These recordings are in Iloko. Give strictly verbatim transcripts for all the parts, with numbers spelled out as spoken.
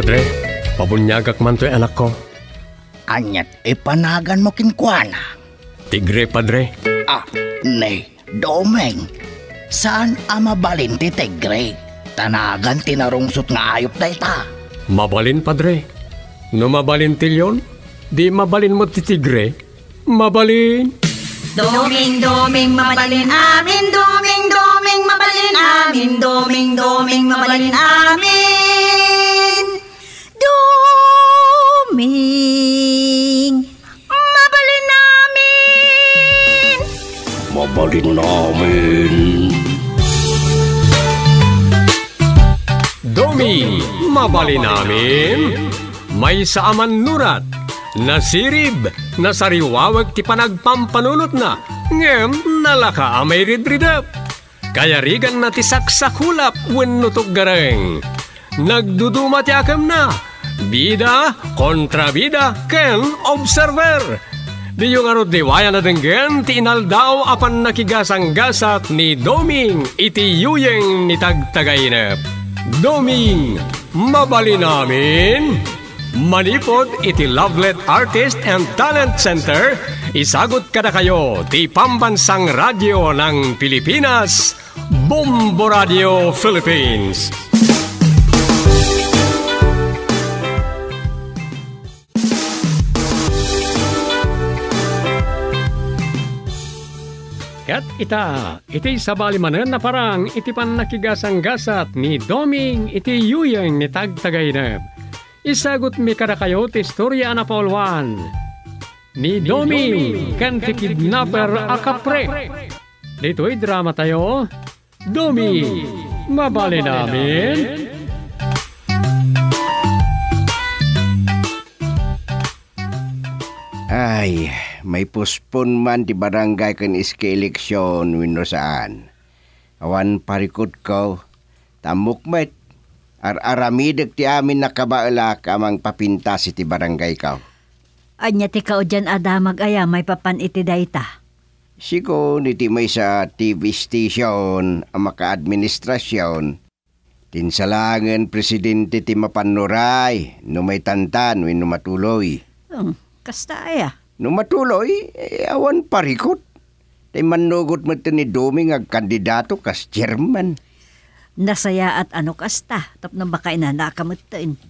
Padre, pabuniagak man toy anakko. Aniat ipanaganmo kenkuana? Tigre, Padre. Ah, ni Doming. Saan a mabalin ti tigre? Ta nagan ti narungsot nga ayup dayta. Mabalin, Padre. No mabalin ti leon, di mabalin met ti tigre. Mabalin. Doming, Doming, mabalin amin. Doming, Doming, mabalin amin. Doming, Doming, mabalin amin. Doming, mabalin amin. Mabalin amin. Doming, mabalin amin. Maysa a mannurat, nasirib, nasariwawag ti panagpampanunotna, ngem nalaka a mairidridep. Kayariganna ti saksakulap wenno tuggareng. Nagduduma ti akemna, bida, kontrabida, ken observer. Diyo ngarud liwayan a denggen ti inaldaw a pannakigasanggasat ni Doming iti yuyeng ni Tagtagainep. Doming, mabalin amin. Manipud iti Lovelet Artist and Talent Center, isagut kadakayo ti Pambansang Radyo ng Pilipinas, Bombo Radio Philippines. Ket ita, iti sabali manen a parang iti pannakigasanggasat ni Doming iti yuyeng ni Tagtagainep. Isagutmi kadakayo ti istoria a napauluan ni Doming ken ti kidnapper a kapre. Ditoy dramatayo, Doming, mabalin amin. Ay, maipuspon man ti barangay ken S K eleksyon wenno saan. Awan parikutko, ta ammok met, ar-aramidek ti amin a kabaelak a mangpapintas iti barangayko. Ania ti kaudian a damag aya maipapan iti dayta? Sigun iti maysa a T V station a makaadministrasion, ti insalangen presidente ti mapannuray no maitantan wenno matuloy. Hmm, kasta aya? No matuloy, eh, awan parikut. Tay mannugot met ni Doming nga agkandidato kas chairman. Nasayaat a no kasta, tapno makainanaka metten.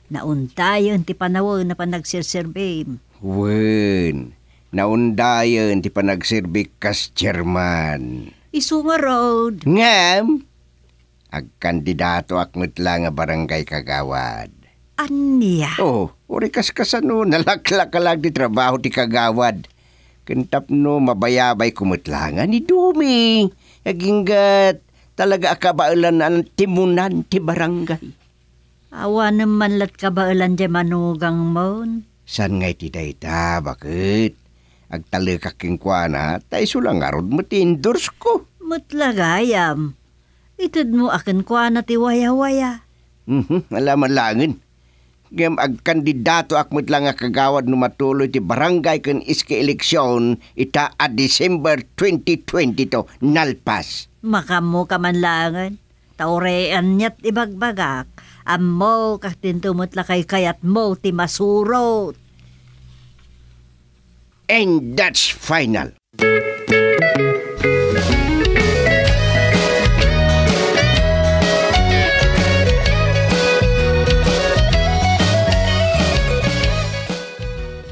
Naundayen ti panawen a panagserserbim. Wen, naundayen ti panagserbik kas chairman. Isu ngarud. Ngem, agkandidatoak met la nga barangay kagawad. Ania? Oh, uray kaskasano, nalaklakalag ti trabaho ti kagawad. Ken tapno mabayabayko met la nga ni Doming, agingga talaga a kabaelan a timunan ti barangay. Awanem man lat kabaelan diay manugangmon. Saan nga iti dayta, baket? Agtalekak kenkuana, ta isu la ngarud met ti endorse ko. Met la gayam. Itedmo a kenkuana ti wayawaya. Mhm, ala man laengen. Ngem agkandidatoak met la nga kagawad no matuloy ti barangay ken S K eleksyon ita a December twenty twenty-two, nalpas. Makaammoka man laengen. Ta uray aniat ibagbagak, ammok a dinto met la kaykayatmo ti masurot. And that's final.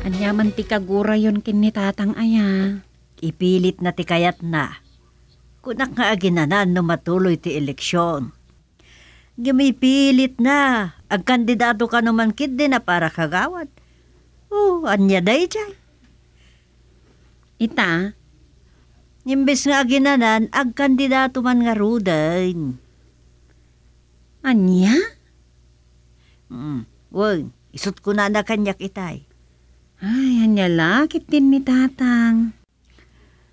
Ania man ti kagurayon ken ni Tatang aya? Ipilitna ti kayatna. Kunak nga aginanan no matuloy ti eleksyon. Ngem ipilitna, agkandidato kano man ketdi a para kagawad. Oh, ania daydiay? Ita? Imbes nga aginanan, agkandidato man ngaruden. Ania? Mm, wen, isut' kunana kaniak itay. Ay, ania la ketdin ni Tatang?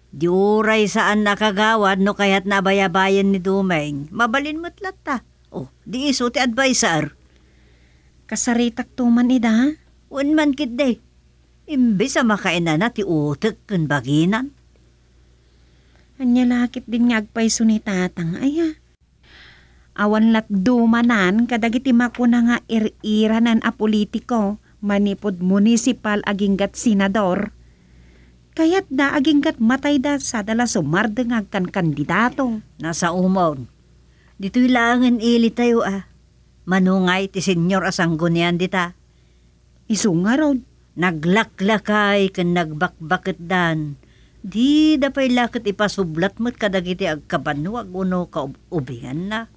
Di uray saan a kagawad no kayatna a bayabayen ni Doming. Mabalin met latta. Oh, di isu ti adviser. Kasaritakto man ida? Wen man ketdi. Imbes a makainana ti utek ken baginan. Ania la ketdin nga agpayso ni Tatang aya? Awan lat dumanan kadagiti makuna nga ir-iranan a politiko manipud munisipal aginggat senador. Kayatda aginggat matayda sada la sumardeng nga agkankandidato. Nasaomon. Ditoy laengen ilitayo a. Mano ngay ti senior a sanggunian dita? Isu ngarud, naglaklakay ken nagbakbaketdan. Dida pay la ket ipasublat met kadagiti agkabannuag wenno kaub-ubinganna.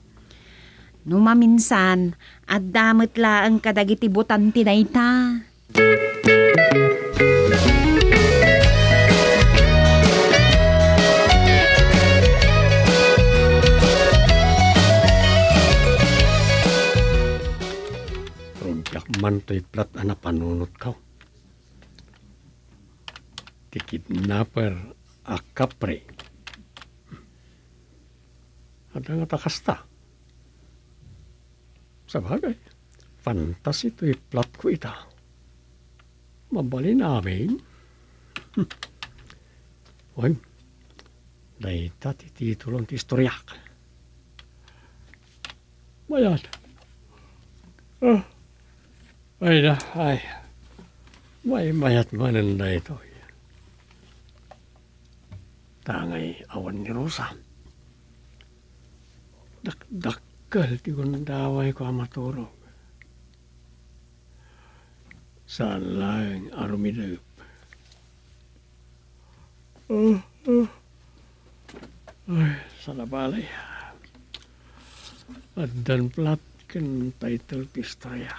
No maminsan, adda met laeng kadagiti butante dayta. Rugyak man toy plat a napanunotko. Ti kidnapper a kapre. Adda ngata kasta. Sabagay, fantasy toy platko ita. Mabalin amin. Wen, dayta ti titulon ti istoriak. Mayat. Ah. Ay da, ay. Maymayat manen daytoy. Tangay awan ni Rosa. Dakdakkel ti gundawayko a maturog. Saan laeng a rumidep. Ah, ah. Ay, sanabalay. Addan plat ken title ti istorya.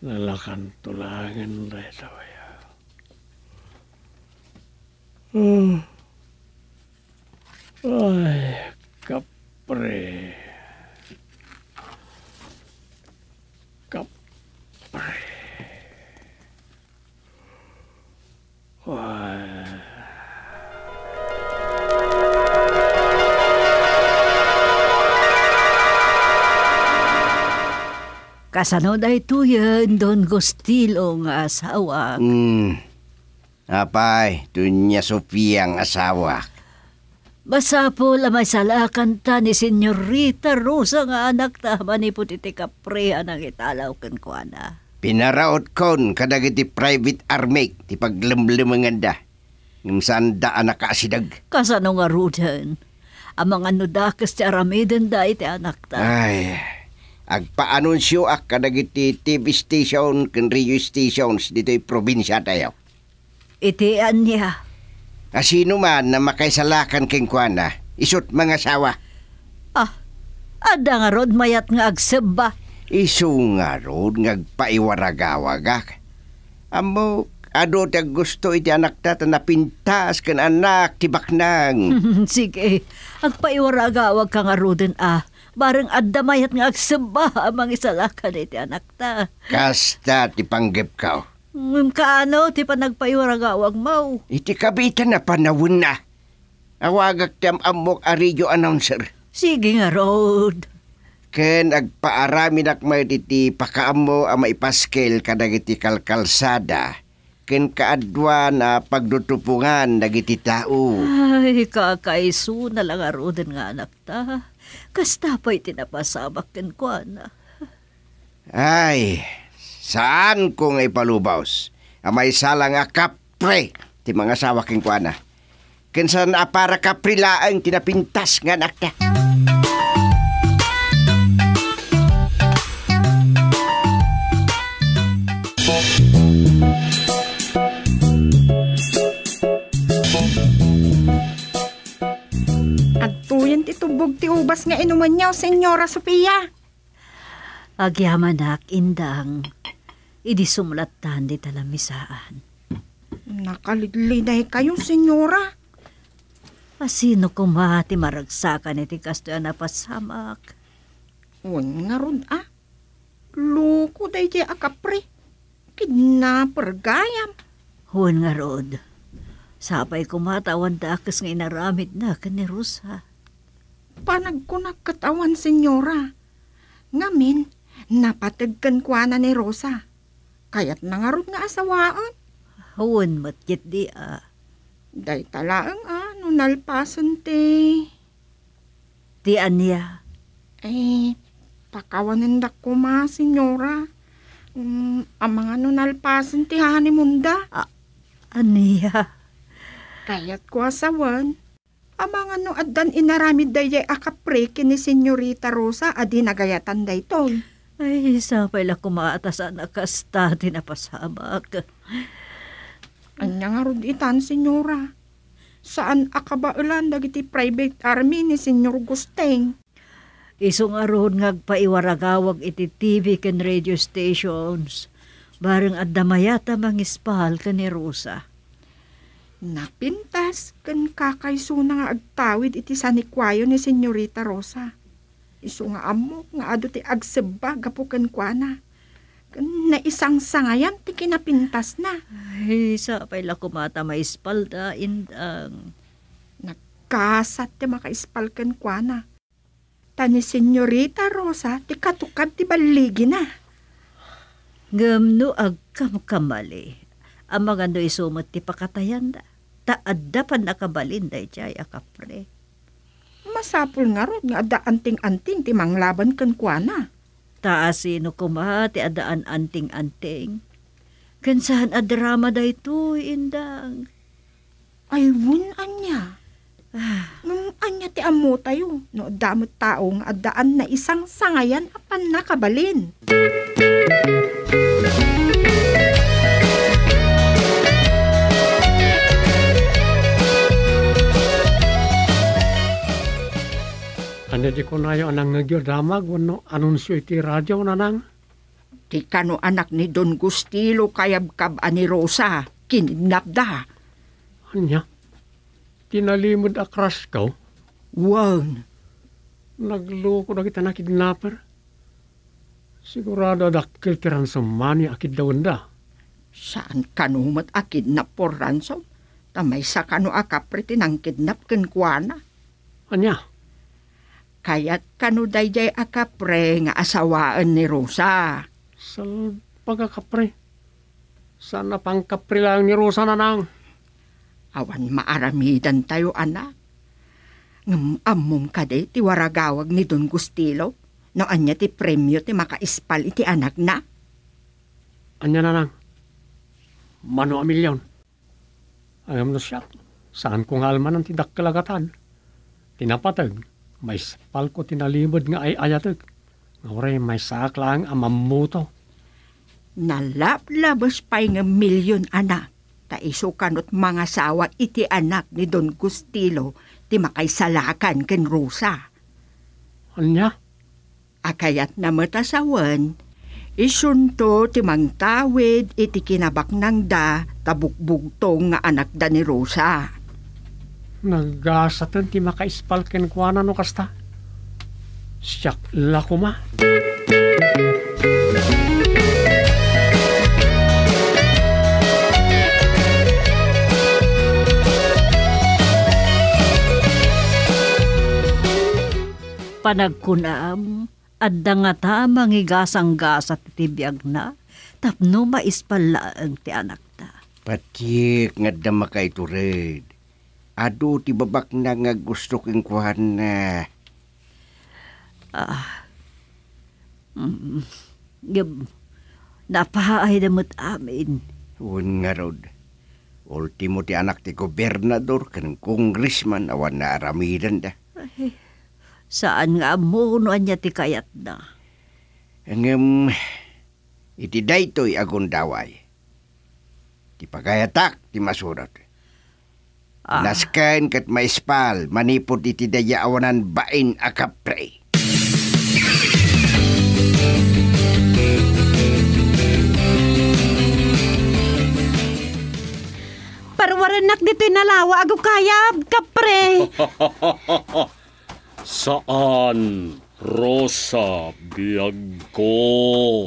Nalakan to laengen daytoy. Ah. Ay, kapre. Kapre. Ay. Kasano daytoyen, Don Gustilo nga asawak? Hmm. Apay, Doña Sofia nga asawak. Masapul a maisalakanta ni Señorita Rosa nga anakta manipud iti kapre a nangitalaw kenkuana. Pinaraotkon kadagiti private army ti paglemlemengenda, ngem saanda a nakaasideg. Kasano ngaruden? Amangan no dakes ti aramidenda iti anakta. Ay, agpaanunsioak kadagiti T V station ken radio stations ditoy probinsiatayo. Iti ania? A sino man a makaisalakan kenkuana, isut' mangasawa. Ah, adda ngarud mayat nga agsebba? Isu ngarud nga agpaiwaragawagak. Ammok, adu ti aggusto iti anakta ta napintas ken annak ti baknang. Sige, agpaiwaragawagka ngaruden a. Bareng adda mayat nga agsebba a mangisalakan iti anakta. Kasta ti panggepko. Ngem kaano ti panagpaiwaragawagmo? Iti kabiitan a panawenna, awagak ti am-ammok a radio announcer. Sige ngarud. Ken agpaaramidak met iti pakaammo a maipaskel kadagiti kalkalsada ken kaaduan a pagdutupongan dagiti tao. Ay, kakaisuna la ngaruden nga anakta. Kasta pay ti napasamak kenkuana. Ay, saanko nga ipalubos a maisala nga kapre ti mangasawa kenkuana. Ken saan a para kapre laeng ti napintas nga anakta. Agtuyen ti tubbog ti ubas nga inumenyo, Señora Sofia. Agyamanak, indang, idi sumlattan dita lamisaan. Nakalidlidaykayo, señora. A sino koma ti maragsakan iti kastoy a napasamak? Wen ngarud a, loko daydiay a kapre. Kidnapper gayam. Wen ngarud, sapay koma ta awan dakes nga inaramidna ken ni Rosa. Panagkunak ket awan, señora. Ngamin, napateg kenkuana ni Rosa. Kayatna ngarud nga asawaen. Wen met ketdi a. Dayta laeng a no nalpasen ti Ti ania? Eh, pakawanendak koma, senyora. Mm, amangan no nalpasen ti honeymoonda. A-, ania? Kayatko a sawen. Amangan no addan inaramid daydiay a kapre ken ni Senyorita Rosa a di nagayatan daytoy. Ay, sapay la koma ta saan a kasta ti napasamak. Ania ngarud itan, senyora? Saan a kabaelan dagiti private army ni Senyor Gusting. Isu ngarud nga agpaiwaragawag iti T V ken radio stations, bareng adda mayat a mangispal ken ni Rosa. Napintas ken kakaysona nga agtawid iti sanikuayo ni Senyorita Rosa. Isu nga ammok nga adu ti agsebba gapu kenkuana. Ken naisangsangayan ti kinapintasna. Ay, sapay la koma ta maispalda, indang. Nagkasat ti makaispal kenkuana. Ta ni Senyorita Rosa ti katukad ti balligina. Ngem no agkamkamali, amangan no isu met ti pakatayanda, ta adda pannakabalin daydiay a kapre. Masapul ngarud nga adda anting-anting ti manglaban kenkuana. Ta asino koma ti addaan anting-anting? Ken saan a drama daytoy, indang. Ay, wen ania? Ah. Ngem ania ti ammotayo no adda met tao nga addaan naisangsangayan a pannakabalin? Ania ti kunayo a nangngegyo a damag wenno anunsio iti radio, nanang? Ti kano anak ni Don Gustilo kayabkab a ni Rosa, kinidnapda. Ania? Ti nalimed a crush ko? Wen. Nagloko dagiti nakidnapper. Sigurado a dakkel ti ransom money a kiddawenda. Saan kano met a kidnap for ransom, ta maysa kano a kapre ti nangkidnap kenkuana. Ania? Kayat kano daydiay a kapre nga asawaen ni Rosa? Salbag a kapre. Saan a pangkapre laeng ni Rosa, nanang. Awan maaramidantayo, anak. Ngem ammom kadi ti waragawag ni Don Gustilo no ania ti premio ti makaispal iti anakna? Ania, nanang? Mano a milion? Ngem no siak, saanko nga almanan ti dakkel a gatad. Ti napateg, maispalko ti nalimed nga ay-ayatek, nga uray maysaak laeng a mammuto. Nalablabes pay nga milion, anak, ta isu kanot mangasawa iti anak ni Don Gustilo ti makaisalakan ken Rosa. Ania? A kayatna met a sawen, isunto ti mangtawid iti kinabaknangda ta bugbugtong nga anakda ni Rosa. Nagasaten ti makaispal kenkuana no kasta. Siak la koma. Panagkunam, adda ngata mangigasanggasat iti biagna tapno maispal laeng ti anakna. Patiek nga adda makaitured. Adu ti babaknang nga aggusto kenkuana. Ah. Mm. Ngem, napaayda met amin. Wen ngarud. Ultimo ti anak ti gobernador ken congressman awan naaramidenda. Ay, saan nga ammo no ania ti kayatna. Ngem, iti daytoy a gundaway, ti pagayatak ti masurot. Ah. Nasken ket maispal manipud iti daydiay awanan bain a kapre. Parwarennak ditoy nalawa, agu kayab, kapre. Saan, Rosa, biagko.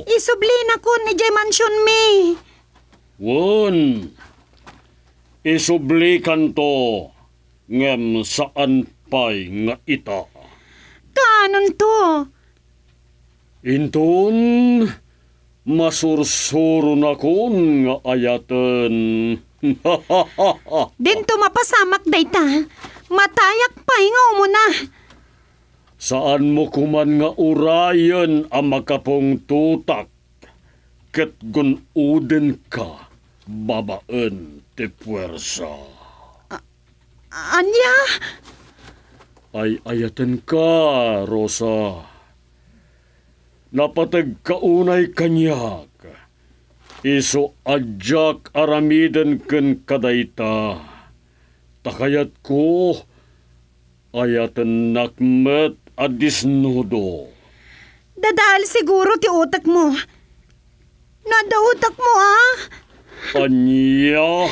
Isublinakon idiay mansionmi. Wen, isublikanto, ngem saan pay nga ita. Kaanonto? Inton masursuronakon nga ayaten. Dinto mapasamak dayta. Matayak pay nga umuna. Saanmo koman nga urayen a makapungtotak ket gun-odenka babaen ti puersa. A-, ania? Ay-ayatenka, Rosa. Napategka unay kaniak. Isu a diak aramiden kenka dayta. Ta kayatko, ayatennak met a disnudo. Dadael siguro ti utekmo. No adda utekmo, a? Ania?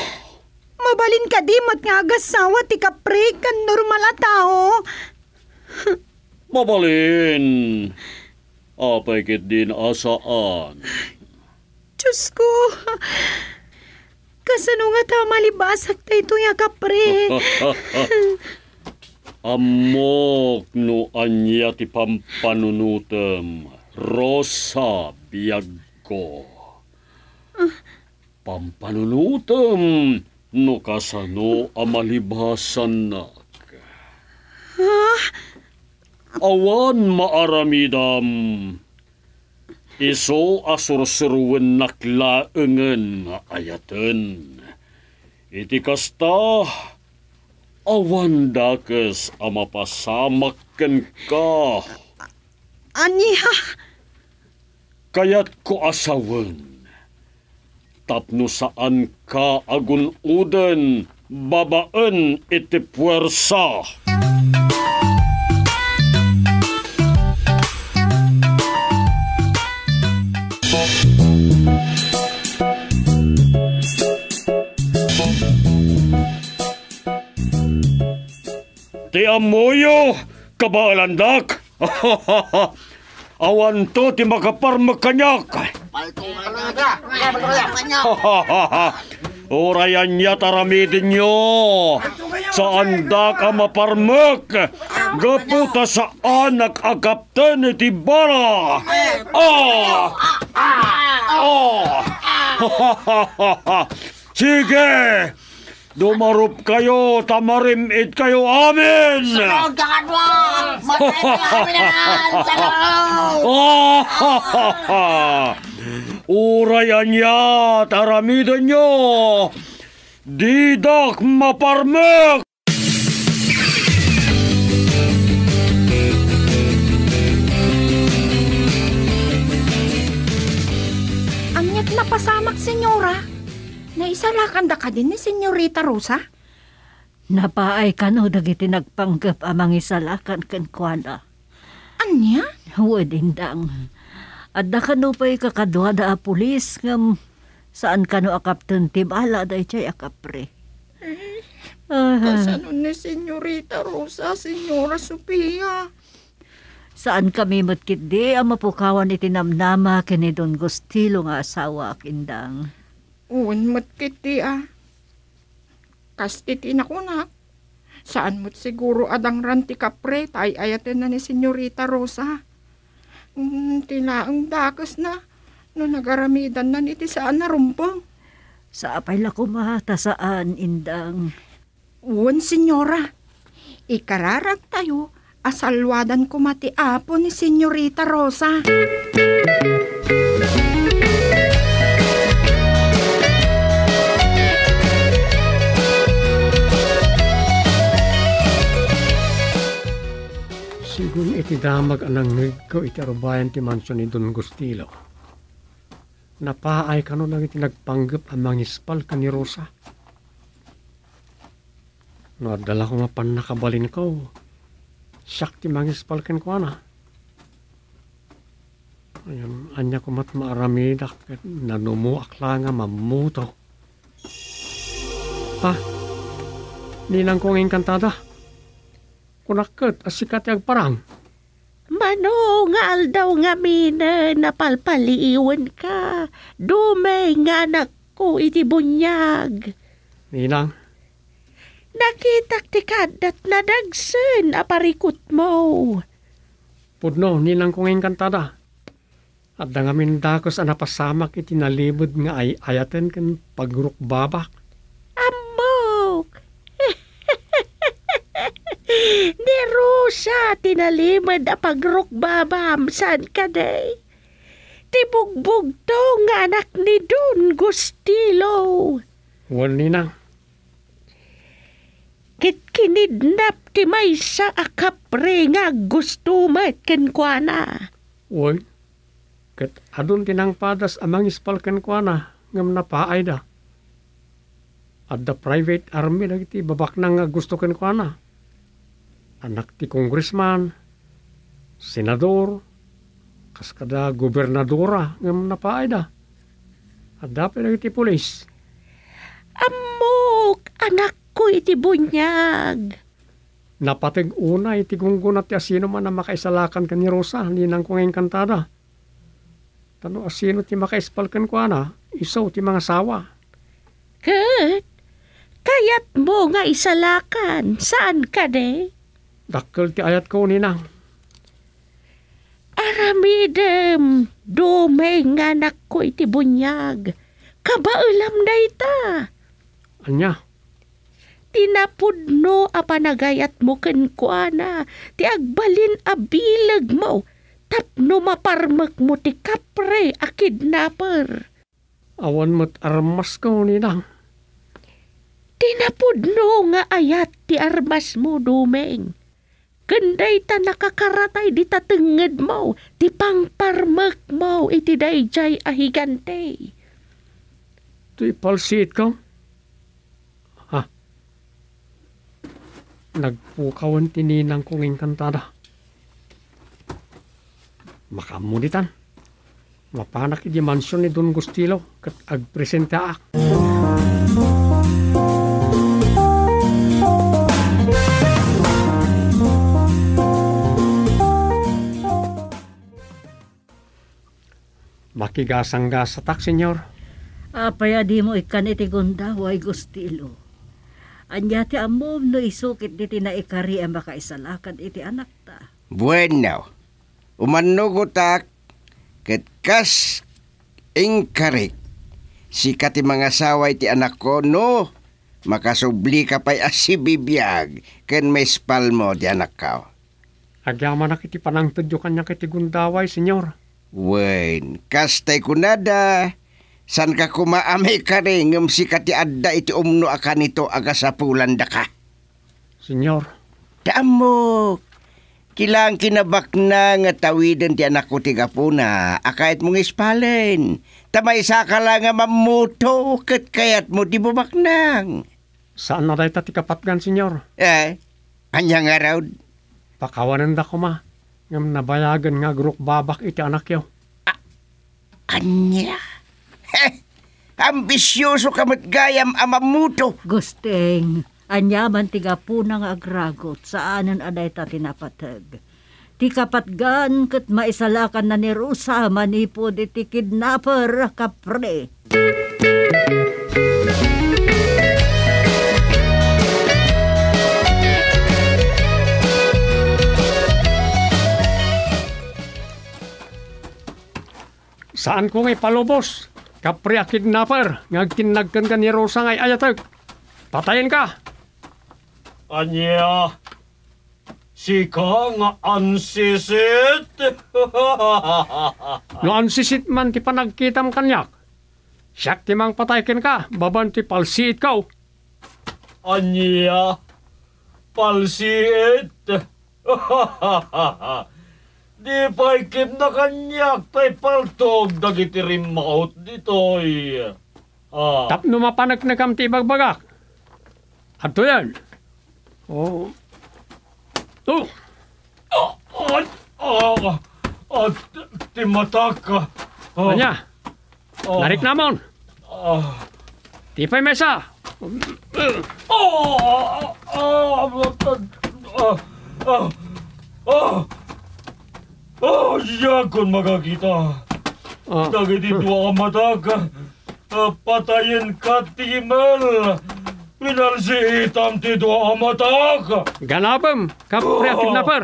Mabalin kadi met nga agassawa ti kapre ken normal a tao? Mabalin. Apay ketdin a saan? Diosko, kasano ngata a malibasak daytoy a kapre? Ammok no ania ti pampanunotem, Rosa, biagko. Pampanunotem no kasano a malibasannak. Ah? Awan maaramidam. Isu a sursuruennak laengen nga ayaten. Iti kasta, awan dakes a mapasamak kenka. Ania? Kayatko a sawen tapno saanka a gun-oden babaen iti puersa. Ti ammoyo, kabaelandak. Awanto ti makaparmek kaniak. Uray aniat aramidenyo, saandak a maparmek gapu ta saanak a kapten iti bala. Ah! Ah! Sige! Dumarupkayo ta marim-idkayo amin! Sunod ka kadua! Matay ka amin! Uray aniat aramidenyo, didak maparmek! Aniat napasamak, Senyora? Naisalakanda kadi ni Senyorita Rosa? Napaay kano dagiti nagpanggep a mangisalakan kenkuana? Ania? Wen, indang. Adda kano pay kakaduada a pulis ngem saan kano a kapten ti bala daytoy a kapre. Eh, ah, kasano ni Senyorita Rosa, Senyora Sofia? Saankami met ketdi a mapukawan iti namnama ken ni Don Gustilo nga asawak, indang. Wen met ketdi a. Kas iti nakunak, saan met siguro a dangran ti kapre ta ay-ayatenna ni Senyorita Rosa. Mm, ti laeng dakesna no nagaramidannan iti saan a rumbeng. Sapay la koma ta saan, indang. Wen, Senyora. Ikararagtayo a salwadan koma ti apo ni Senyorita Rosa. Sigun iti damag a nangngegko iti arubayan ti mansion ni Don Gustilo, napaay kano dagiti nagpanggep a mangispal ken ni Rosa. No adda la koma pannakabalinko, siak ti mangispal kenkuana. Ngem ania komat maaramidak ket nanumoak la nga mammuto. Ha? Ninangko nga inkantada? Kunak ket a sika ti agparang. Mano nga aldaw ngaminen a palpaliiwenka, dumay nga anakko iti buniag. Ninang. Nakitak ti kaaddat nadagsen a parikutmo. Pudno, ninangko nga inkantada. Adda ngamin dakes a napasamak iti nalibed nga ay-ayaten ken pagrukbabak. Ammok! Ni Rosa ti nalimed a pagrukbabam, saan kadi? Ti bugbugtong nga anak ni Don Gustilo. Wen, ninang. Ket kinidnap ti maysa a kapre nga aggusto met kenkuana. Wen, ket adun ti nangpadas a mangispal kenkuana ngem napaayda. Adda private army dagiti babaknang nga aggusto kenkuana. Anak ti congressman, senador, kas kada gobernadora ngem napaayda. Adda pay dagiti pulis. Ammok, anakko iti buniag. Napateg unay ti gunggona ti asinoman a makaisalakan ken ni Rosa, ninangko nga engkantada. Ta no asino ti makaispal kenkuana, isu ti mangasawa. Ket kayatmo nga isalakan, saan kadi? Dakkel ti ayatko, ninang. Aramidem, Domeng, nga anakko iti buniag. Kabaelam dayta. Ania? Ti napudno a panagayatmo kenkuana ti agbalin a bilegmo tapno maparmekmo ti kapre a kidnapper. Awan met armasko, ninang. Ti napudno nga ayat ti armasmo, Domeng. Ken dayta nakakaratay dita tengngedmo ti pangparmekmo iti daydiay a higante. Ti palsiitko? Ha? Nagpukawen ti ninangko nga engkantada. Makaammo ditan. Mapanak idiay mansion ni Don Gustilo ket agpresentaak. Makigasanggasatak, Señor. Apay a dimo ikkan iti gundaway, Gustilo? Ania ti ammom no isu ketdi ti naikari a makaisalakan iti anakta? Bueno, umannugotak ket kas inkarik, sika ti mangasawa iti anakko no makasublika pay a sibibiag ken maispalmo ti anakko. Agyamanak iti panangtedyo kaniak iti gundaway, Señor. Wen, kasta kunada, saanka koma a maikari ngem sika ti adda iti umno a kanito a kasapulandaka. Señor. Ta ammok, ti laeng kinabaknang nga tawiden ti anakko ti gapuna a kayatmo nga ispalen. Ta maysaka la nga mammuto ket kayatmo ti bubaknang. Saan a dayta ti kapatgan, Señor. Eh, ania ngarud? Pakawanenda koma, ngem nabayagen nga agrukbabak iti anakyo. A-, ania? He, ambisiosoka met gayam a mammuto. Gusteng, ania man ti gapuna nga agragot, saanen a dayta ti napateg. Ti kapatgan ket maisalakanna ni Rosa manipud iti kidnapper a kapre. Saanko nga ipalubos, kapre a kidnapper, nga agtinnag kenka ni Rosa nga ay-ayatek. Patayenka! Ania? Sika nga ansisit? No ansisit man ti panagkitam kaniak, siak ti mangpatay kenka babaen ti palsiitko. Ania? Palsiit? Di pay kimna kaniak ta ipaltog dagiti rimmaut ditoy. Ah. Tapno mapaneknekam ti ibagbagak. Adtoyen. Oh. Oh. Ah, ah, ah, ah, ti matak. Ah. Ania? Ah. Nariknamon. Ah. Ti pay maysa. Ah, ah, ah, ah, ah, ah. Ah, diakon makakita. Ah. Dagiti dua a matak. Ah, patayenka, Timel. Pinalsiitam ti dua a matak. Ganapem, kapre a kidnapper.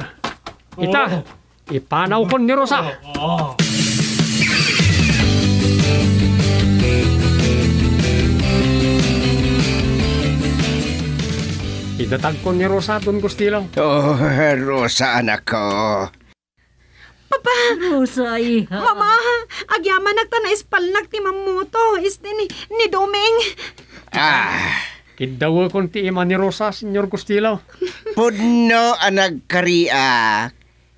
Ita, ipanawkon ni Rosa. Ah. Idatagko ni Rosa, Don Gustilo. Oh, Rosa, anakko. Papa! Rosa, iha. Mama, agyamanak ta naispalnak ti mammuto, isti ni, ni Doming. Ah. Kiddawekon ti ima ni Rosa, Señor Gustilo. Pudno a nagkariak.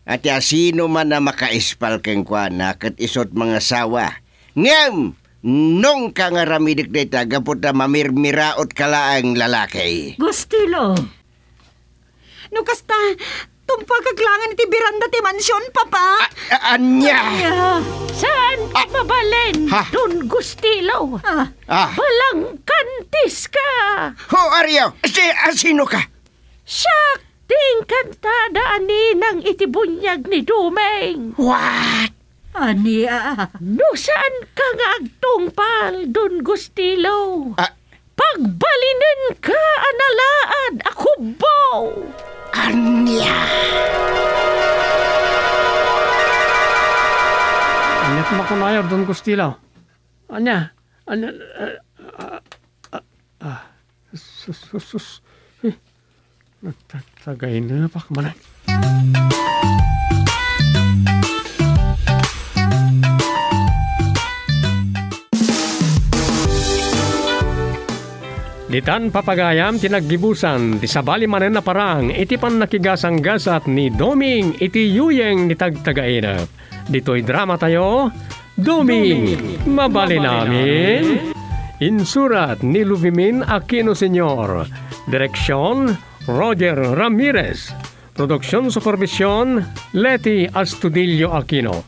Iti asino man a makaispal kenkuana ket isut mangasawa. Ngem, nungka nga aramidek dayta gapu ta mamirmiraotka laeng lalaki. Gustilo! No kasta, tumpagak laengen iti beranda ti mansion, Papa. A-, a-, ania? Ania? Saan ti mabalin, Ha? Don Gustilo? Ah. Ah. Balangkantis ka! Who are you? Si, ah, sino ka? Siak ti inkantada a ninang iti buniag ni Doming. What? Ania? No saanka nga agtungpal, Don Gustilo, Ah. pagbalinenka a nalaad a kubbo. Ania? Ania ti makunayo, Don Gustilo? Ania? Ania? Ah, ah, ah, ah. Sus, sus, sus. Eh, nagtagtagaynepak manen. Ditan papagayam ti naggibusan ti sabali manen a parang iti pannakigasanggasat ni Doming iti yuyeng ni Tagtagainep. Ditoy dramatayo, Doming, Doming, Mabalin Amin. Insurat ni Luvimin Aquino Senior. Direksyon, Roger Ramirez. Production supervision, Leti Astudillo Aquino.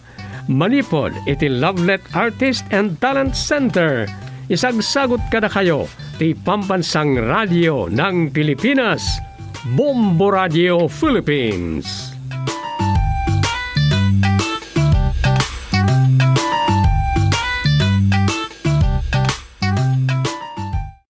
Manipud iti Lovelet Artist and Talent Center, isagsagut kadakayo ti Pambansang Radio ng Pilipinas, Bombo Radio Philippines.